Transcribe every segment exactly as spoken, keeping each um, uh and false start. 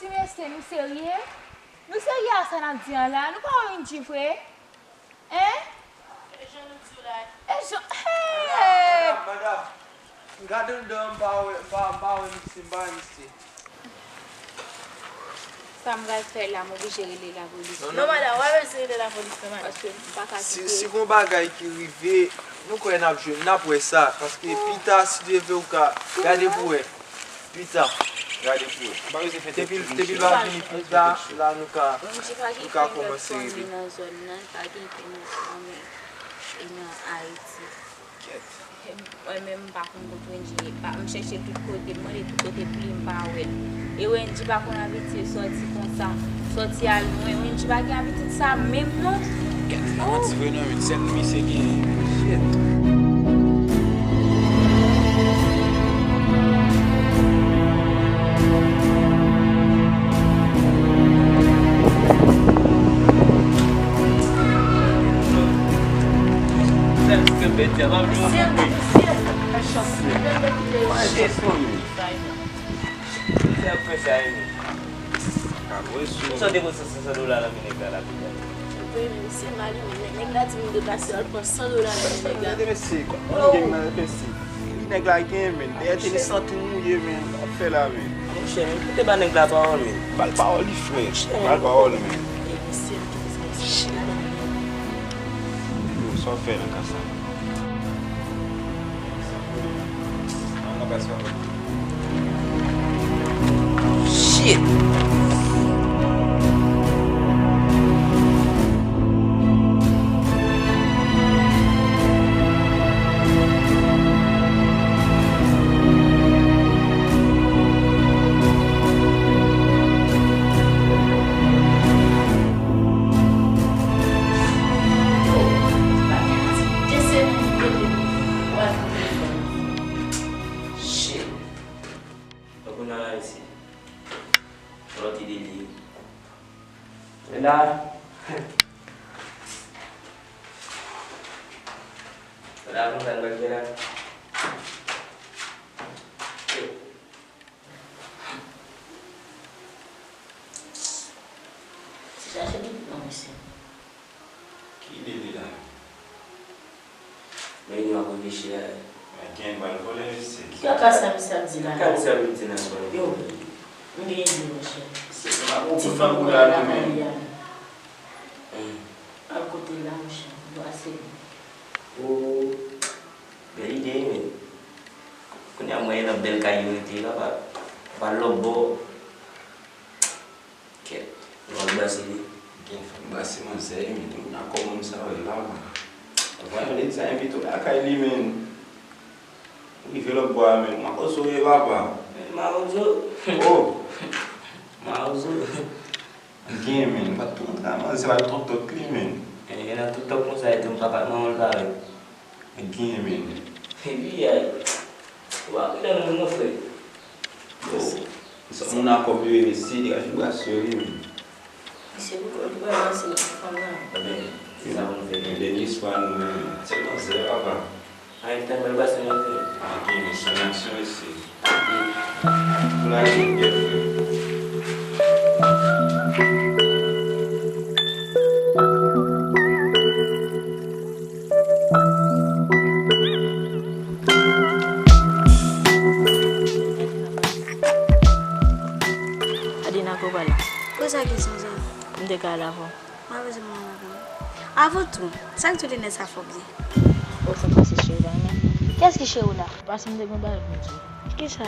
Ti mesye, nou serye? Nou serye a sa n ap di an la? Nou pa wè Wendy vre? Hein? E jan nou di w la. E jan, hey! Madam, madam, m gade anndan an, m pa wè, m pa, m pa wè misye, m pa wè misye. Sa m pral fè la, m oblije rele lapolis. Non, non, non, madam, w ap eseye rele lapolis, non, madam. Paske m pa ka kite. Si, si gon bagay ki rive, nou kwè n ap jwenn, n ap wè sa. Paske pita, si Dye vle, ou ka gade pou wè. Pita, gade pou wè. Depi, depi l pa vini pita, la nou ka, nou ka kòmanse rele. Wendy pa gen pi lòt fanmi nan zòn nan, li pa gen pi lòt fanmi nan Ayiti. Kèt. Mwen menm, m pa konn kot Wendy ye. Pa, m chèche tout kote, m mande tout kote pou li, m pa wè l. E Wendy pa konn abitye sòti konsa, sòti al lwen. Wendy pa gen abitid sa menm, non. Kèt, la manti vre, non, men sèl misye genyen. Shit. Misye ap fè sa, wi. Misye ap fè sa, wi. Misye ap fè sa, wi. Misye ap fè sa, wi. Wi, men misye mal, wi, men nèg la di m deplase, al pran san dola nan men nèg la. Gade mesye, kòman nèg la represe. Wi, nèg la gen, men. Dèyè tenis lan tou mouye, men. Sa ap fè la, men. Monchè, men, koute ba nèg la pawòl, men. Ba l pawòl li, frè. Ba l pawòl, men. E misye, li kite sa, misye. Yo, sa w fè nan ka sa? Shit! Shit. Donk, kounye a la, mesye. Lòt ide li ye. Men la, men la, nou pral manje la. Ti chache bit non, mesye. Ki ide li la? Men nou ap reflechi la. Men gen bal vòlè, mesye. Ki kaka sa misye ap di la? Kaka misye ap di la, bro? Yo, m gen ide, monchè. Se pa bon. Ti fanm mwen la, men. Al kote l la, monchè. Brase li. O, bèl ide, men. Kounye a, mwen nan bèl kay yo rete, papa. Pa lòt bò. Kèt, nou al brase li. Gen fòk brase manzè, men tout nan kò moun sa yo la. Vwayou nèg sa envite w lakay li, men. Ou rive lòt bò a, men. Mawozo ye, papa. Mawozo. Oh. Mawozo. Gen, men. Pa tou antre a manzè, pa tou tok li, men. E, nan tout tok konsa, e tou, papa, manman l parèt. Gen, men. Epi, ay. Ou pa kontan non, mon frè. Yo, sa moun a kòb yo ye, mesye, degaje bras yo, wi, men. Mesye, pou kò li pa ranse nan fanm nan. Ebyen, se sa pou nou fè. Ebyen, dènye swa nou, men. Se manzè, papa. Ay, tan bèl bras nou, men. A, gen, men, se yon aksyon, mesye. Pou la, gen, gen, frè. Adina, kote w pral la? Poze kesyon sa. M te ka al avè w. M pa bezwen mwen avè w. Avan tou, sa k tou linèt sa fò byen? Ou fè pase cheri la, non? Kiyès ki cheri w la? Pase m te gen bagay pou m di w. Kisa?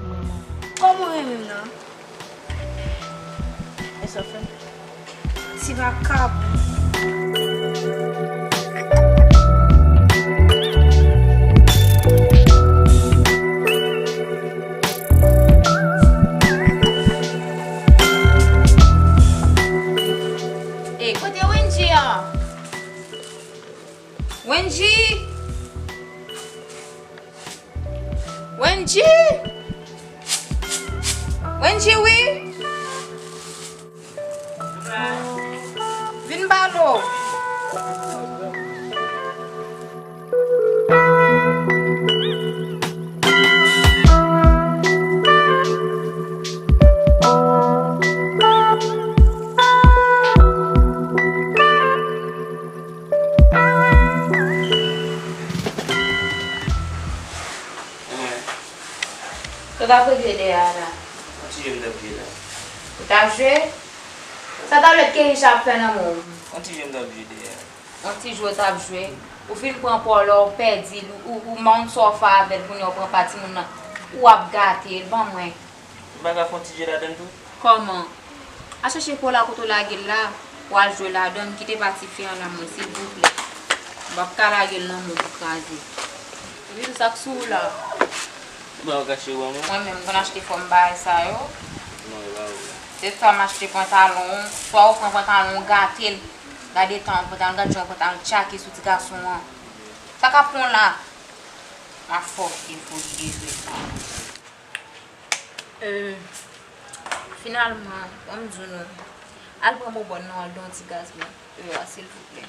Mwen, mwen. Kòman w renmen m nan? E sa w fè m? Ti vakabon. Ey, kote Wendy an? Wendy! Wendy! Wendy, wi! Vin ba lo. Sa w t ap regle dèyè a la? Yon ti jwe m t ap jwe la. Ou t ap jwe? Sa w t ap lèt Keisha ap fè nan men w? Yon ti jwe m t ap jwe dèyè a. Yon ti jwe w t ap jwe? Ou fin pran pa w la, ou pèdi l, ou, ou monte sofa avè l, kounye a w pran pa timoun nan, ou ap gate l, ban mwen. M pa ka fè yon ti jwe ladann tou? Kòman? Al chèche pa w la kote w lage l la, w al jwe ladann, kite pa tifi an la mwen, silvouplè. M p ap ka lage l nan men w pou kraze. Epi tou sa k sou ou la? Mwen, ou kache w ban mwen? Mwen menm, m konn achte fòm bagay sa yo. Non, e pa ou la. Se swa m achte pantalon, swa ou pran pantalon, ou gate l. Gade tan pantalon, gade jan pantalon tchake sou ti gason an. Sa k ap pran w la? M ap fòse pou li devye. Euh, finalman, ban m di w non, al pran bonbòn nan, al don ti gaz mwen, euh, silvouplè.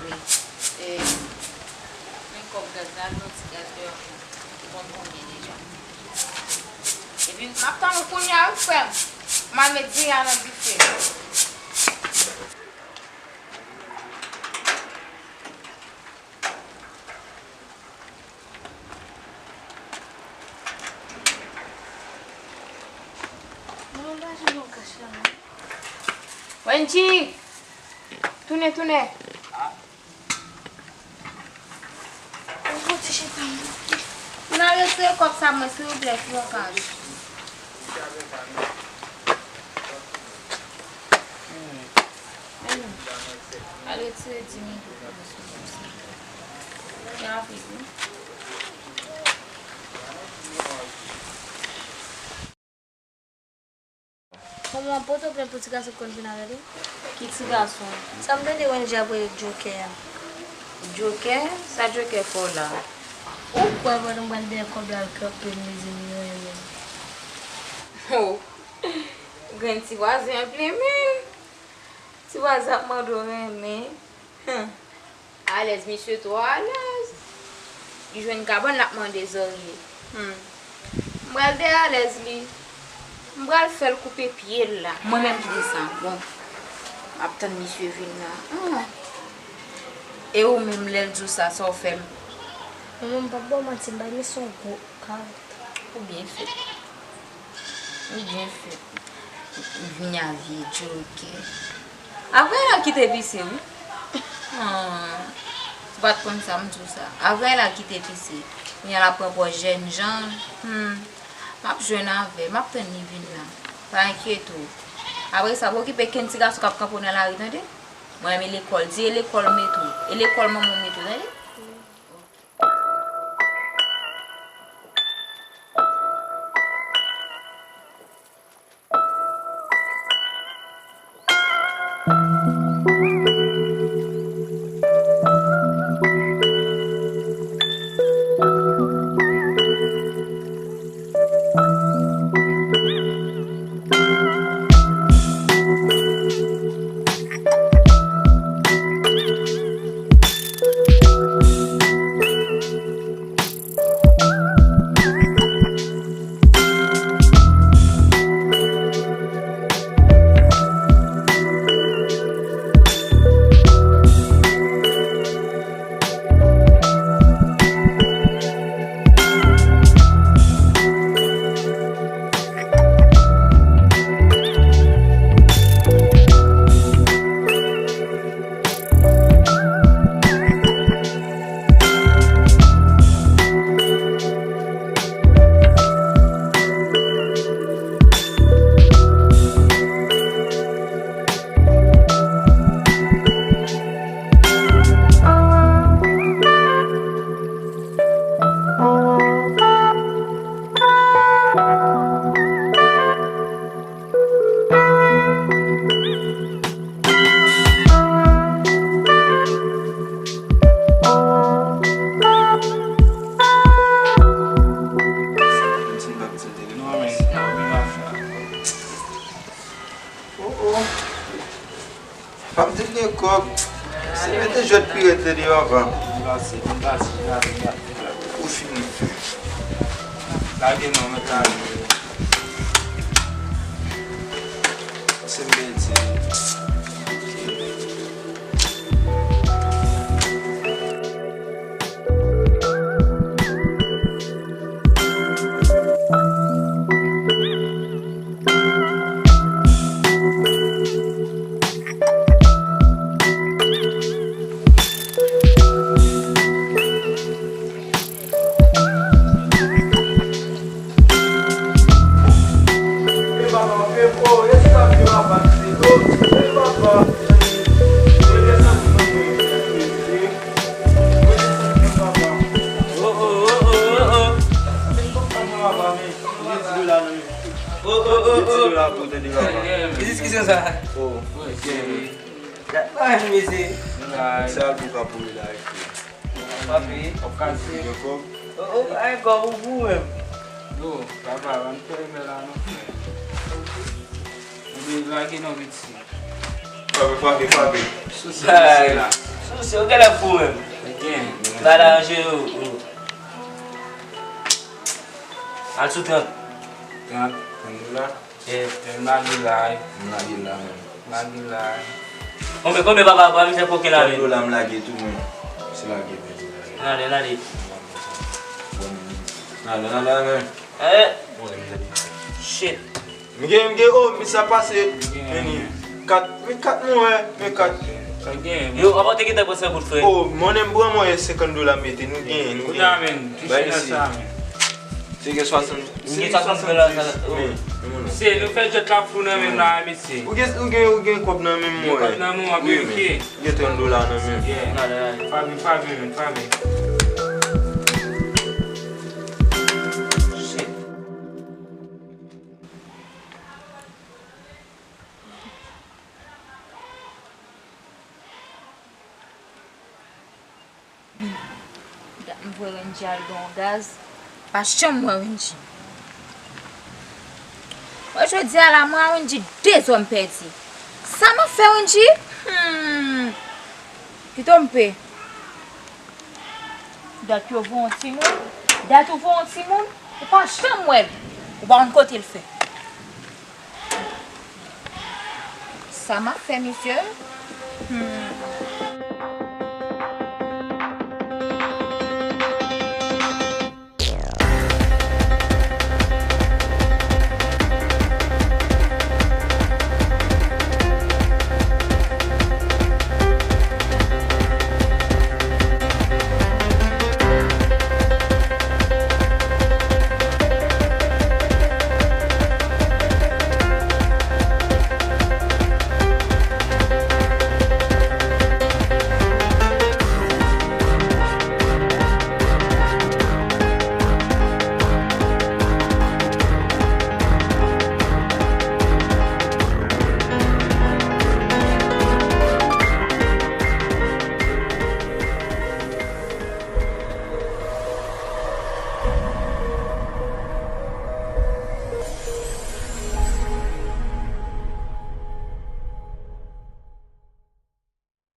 Wi. E, men kòb gaz la, al don ti gaz deyò. Ou konn konbyen deja. Epi, m ap tann ou kounye a, wi, frè m. M al met diri a nan dife. Wendy! Tounen, tounen. Ou pote chita m. N a retire kòb sa mwen, silvouplè, si w ka. Al retire di mil pou mwen, silvouplè. Rapid, wi. Manman, pote w plent pou ti gason k konn vin avè li. Ki ti gason? Sa m tande Wendy ap rele Jokè a. Jokè? Sa Jokè fè w la? Ou kwè pandan m pral dèyè kòb la l kanpe m, mezanmi, renmen m. Oh! Grenn ti vwazen an plen menm. Ti vwazen ap mande w renmen. Hum. Alèz, misye twò alèz. Li jwenn kabann, l ap mande zòrye. Hmm. M pral dèyè alèz li. M pral fè l koupe pye l la. Mwen menm ki di sa. Bon. M ap tann misye vin la. Hmm. E ou menm, lè l di w sa, sa w fè m? Mwen menm, m p ap ba w manti, m bay misye yon gwo kawòt. Ou byen fèt. Ou byen fèt. Vini a vye Jokè. Apre l al kite pise, wi. Hmm. Ou pa t konn sa, m di w sa. Apre l al kite pise. Kounye a l ap pran pòz jènjan. Hmm. M ap jwenn avè l. M ap tann li vin la. Pa enkyete w. Apre sa, pa okipe kenn ti gason k ap kanpe w nan lari, tande? Mwen, men lekòl. Di e lekòl mete w. E lekòl manman w mete w, tande? Oh, oh. P ap di l gen kòb. Se mete jwèt pirèt li deyò avan. Ou fini. Lage non, mèt lage. Ki diskisyon sa? Gad bagay mesye. Sa pou ka pou li la. Papi. Ap ka di gen kòb. O, o, ay kòb ou pou menm. Yo, papa, ban m fè mè la non. Ou vle lage non piti. Papi, papi, papi. Sousi mesye la. Sousi, ou genlè fou menm. Gen. Ba la anje yo. Al sou trant. Trant, trant dola. Yeah. M lage la wi. M lage la menm. M lage la wi. Konbyen, konbyen papa, papa, misye koken la menm? Trant dola m lage tou mwen. Se lage ven dola. N ale, n ale. Bon, n ale, n ale menm. Eh. Shit. M gen, m gen, oh, men sa pase. Vini. Kat, men kat mwen wè, men kat. Yo, papa, te gentan pran senk goud, frè. Oh, monnen m pran mwen senkant dola mete, nou gen, nou gen. Bay mesye. Se gen swasant, se gen swasant dola sa. Men, men monnen. Se, nou fè djèt la flou nan men m la, mesye. Ou gen, ou gen, ou gen kòb nan men m, mwen. Gen kòb nan men w, wi, men. Gen trant dola nan men m. Yeah. Fabi, Fabi, men, Fabi. Shit. Dat m voye Wendy al gen yon gaz. Pa janm wè Wendy. Wè jodi a la, mwen a Wendy de zò m pèdi. Sa m ap fè Wendy? Hmm. Pito m pe. Dat yo voye yon timoun. Dat ou voye yon timoun. Ou pa janm wè l. Ou pa konn kote l fè. Sa m ap fè, mesye? Hmm.